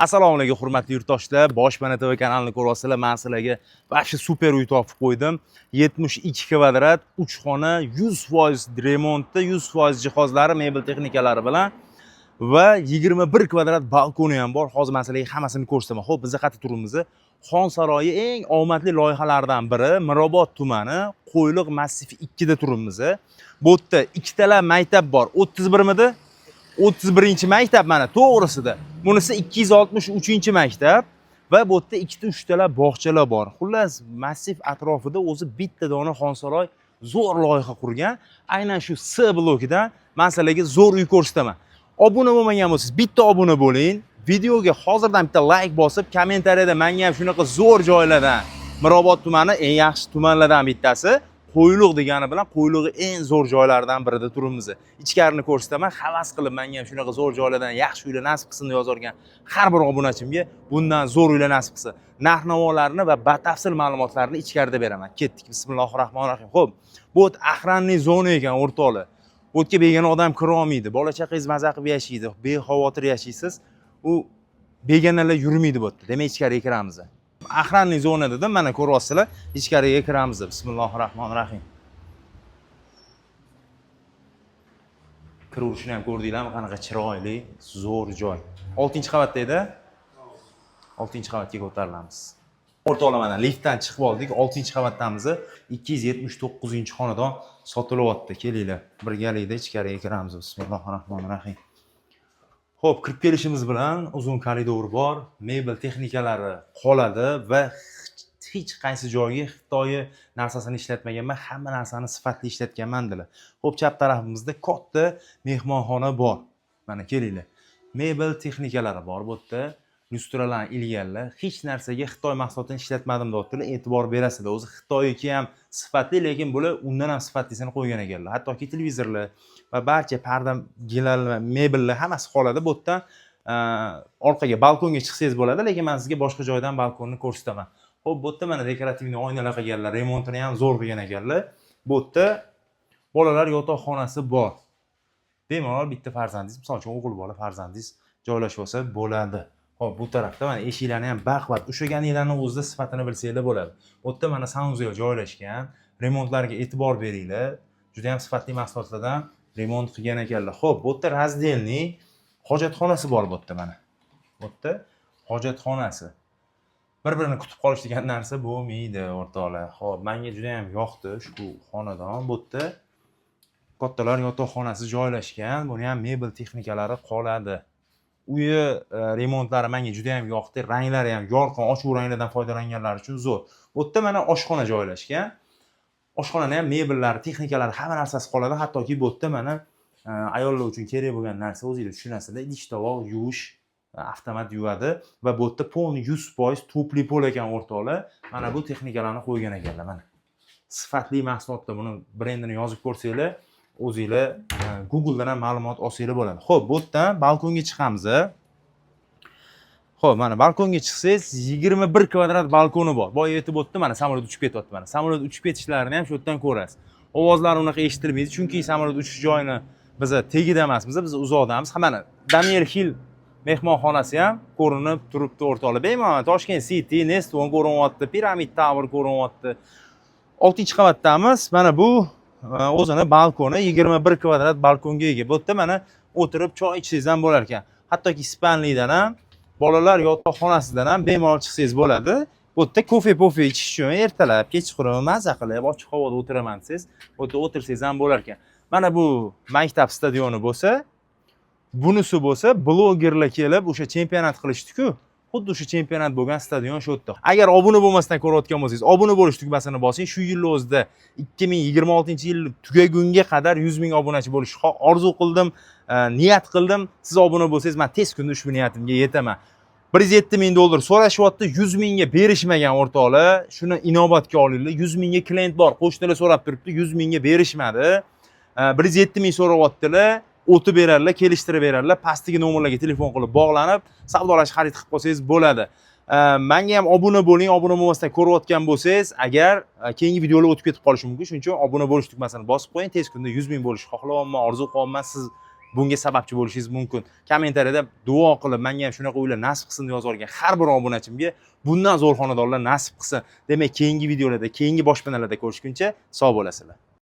Assalomu alaykum, hurmatli yurtdoshlar. Boshpana TV kanalini ko'ryapsizlar. Men sizlarga вообще super uy topib qo'ydim. 72 kvadrat, 3 xona, 100% remontda, 100% jihozlari, mebel texnikalari bilan va 21 kvadrat balkoni ham bor. Hozir men sizlarga hammasini ko'rsataman. Xo'p, biz qayerda turibmiz? Xon saroyi eng omadli loyihalardan biri, Mirobod tumani, Qo'yliq massivi 2 da turibmiz. Bu yerda ikkitalab maktab bor. 31 midi? 31-maktab mana to'g'risida. Bunisi 263-maktab va bu yerda ikkita uchtalab bog'chalar bor. Xullas, massiv atrofida o'zi bitta dona Xonsaroy zo'r loyiha qurgan. Aynan shu S blokidan men sizlarga zo'r uy ko'rsataman. Obuna bo'lmagan bo'lsangiz, bitta obuna bo'ling. Videoga hozirdan bitta like bosib, kommentariyada menga ham shunaqa zo'r joylardan, Mirobod tumani eng yaxshi tumanlardan bittasi, Qo'yliq degani bilan Qo'yliqi eng zo'r joylaridan birida turibmiz. Ichkarini ko'rsataman, havas qilib menga ham shunaqa zo'r joylardan yaxshi uylar nasib qilsin deb yozgan har bir obunachimga bundan zo'r uylar nasib qilsin. Narx-navolarni va batafsil ma'lumotlarni ichkarida beraman. Ketdik. Bismillahir rohmanir rohim. Xo'p, bu охранный zona ekan, o'rtoqlar. Bu yerga begona odam kira olmaydi. Bola chaqangiz maza qilib yashaydi, bexavotir yashaysiz. U begonalar yurmaydi bu yerda. Demak, ichkariga kiramiz. Охранный zona dedim, mana ko'ryapsizlar, ichkariga kiramiz. Bismillahir rohmanir rohim. Kiraverishini ham ko'rdinglarmi, qanaqa chiroyli, zo'r joy. 6-qavatda edi. 6-qavatga ko'tarilamiz. O'rtoqlar, mana liftdan chiqib oldik. 6-qavatdamiz. 279-xonadon sotilyapti. Kelinglar, birgalikda ichkariga kiramiz. Bismillahir rohmanir rohim. Xo'p, kirib kelishimiz bilan uzun koridor bor, mebel texnikalari qoladi va hech qaysi joyga Xitoy narsasini ishlatmaganman, hamma narsani sifatli ishlatganman dedilar. Xo'p, chap tarafimizda katta mehmonxona bor. Mana kelinglar. Mebel texnikalari bor bu yerda. Lyustralarni ilganlar. Hech narsaga Xitoy mahsulotini ishlatmadim deyaptilar. E'tibor berasizlar. O'zi Xitoyniki ham sifatli, lekin bular undan ham sifatlisini qo'ygan ekanlar. Hattoki televizorlar va barcha parda, gilamlar, mebellar hammasi qoladi. Bu yerdan orqaga balkonga chiqsangiz bo'ladi, lekin men sizga boshqa joydan balkonni ko'rsataman. Xo'p, bu yerda mana декоративный oynalar qilganlar, remontini ham zo'r qilgan ekanlar. Bu yerda bolalar yotoqxonasi bor. Bemalol bitta farzandingiz, misol uchun o'g'il bola farzandingiz joylashib olsa bo'ladi. Xo'p, bu tarafda mana eshiklarni ham baquvvat ushlaganinglarni o'zida sifatini bilsanglar bo'ladi. Bu yerda mana санузел joylashgan. Remontlarga e'tibor beringlar. Juda ham sifatli mahsulotlardan remont qilgan ekanlar. Xo'p, bu yerda раздельный hojatxonasi bor bu yerda mana. Bu yerda hojatxonasi. Bir-birini kutib qolish degan narsa bo'lmaydi, o'rtoqlar. Xo'p, menga juda ham yoqdi ushbu xonadon. Bu yerda kattalar yotoqxonasi joylashgan. Buni ham mebel texnikalari qoladi. Uyi remontlari menga juda ham yoqdi. Ranglari ham yorqin, ochiq ranglardan foydalanganlari uchun zo'r. Bu yerda mana oshxona joylashgan. Oshxonani ham mebellari, texnikalari, hamma narsasi qoladi. Hattoki bu yerda mana ayollar uchun kerak bo'lgan narsa, o'zinglar tushunasizlar, idish tovoq yuvish avtomat yuvadi va bu yerda полный 100% тёплый пол ekan, o'rtoqlar. Mana bu texnikalarni qo'ygan ekanlar mana. Sifatli mahsulotlar, buni brendini yozib ko'rsanglar, o'zinglar Google'dan ham ma'lumot olsanglar bo'ladi. Xo'p, bu yerdan balkonga chiqamiz. Xo'p, mana balkonga chiqsangiz 21 kvadrat balkoni bor. Boya aytib o'tdim, mana samolyot uchib ketyapti mana. Samolyot uchib ketishlarini ham shu yerdan ko'rasiz. Ovozlari unaqa eshitilmaydi, chunki samolyot uchish joyini biza tagida emasmiz, biz uzoqdamiz. Ha, mana Daniel Hill mehmonxonasi ham ko'rinib turibdi, o'rtoqlar. Bemalol Toshkent City, Neston ko'rinyapti, Pyramid Tower ko'rinyapti. 6-qavatdamiz. Mana bu o'zini balkoni 21 kvadrat balkonga ega. Bu yerda mana o'tirib choy ichsangiz ham bo'lar ekan. Hattoki спальный dan ham, bolalar yotoqxonasidan ham bemalol chiqsangiz bo'ladi. Bu yerda kofe pofe ichish uchun ertalab, kechqurun maza qilib ochiq havoda o'tiraman desangiz, bu yerda o'tirsangiz ham bo'lar ekan. Mana bu maktab stadioni bo'lsa, bunisi bo'lsa blogerlar kelib o'sha chempionat qilishdi-ku. Xuddi o'sha chempionat bo'lgan stadion shu yerda. Agar obuna bo'lmasdan ko'rayotgan bo'lsangiz, obuna bo'lish tugmasini bosing. Shu yil o'zida 2026-yil tugagunga qadar 100 ming obunachi bo'lishni orzu qildim, niyat qildim. Siz obuna bo'lsangiz, men tez kunda ushbu niyatimga yetaman. 107 ming dollar so'rashyapti, 100 mingga berishmagan, o'rtoqlar. Shuni inobatga olinglar. 100 mingga klient bor, qo'shnilar so'rab turibdi, 100 mingga berishmadi. 107 ming so'rayaptilar, o'tib beradilar, kelishtirib beradilar. Pastdagi nomerlarga telefon qilib bog'lanib, savdolashib xarid qilib qolsangiz bo'ladi. Menga ham obuna bo'ling, obuna bo'lmasdan ko'rayotgan bo'lsangiz, agar keyingi videolar o'tib ketib qolishi mumkin. Shuning uchun obuna bo'lish tugmasini bosib qo'ying. Tez kunda 100 ming bo'lishni xohlayapman, orzu qilyapman. Siz Bunga sababchi bo'lishingiz mumkin. Kommentariyada duo qilib, menga ham shunaqa uylar nasib qilsin deb yozib olgan har bir obunachimga bundan zo'r xonadonlar nasib qilsin. Demak, keyingi videolarda, keyingi boshpanalarda ko'rishguncha sog' bo'lasizlar.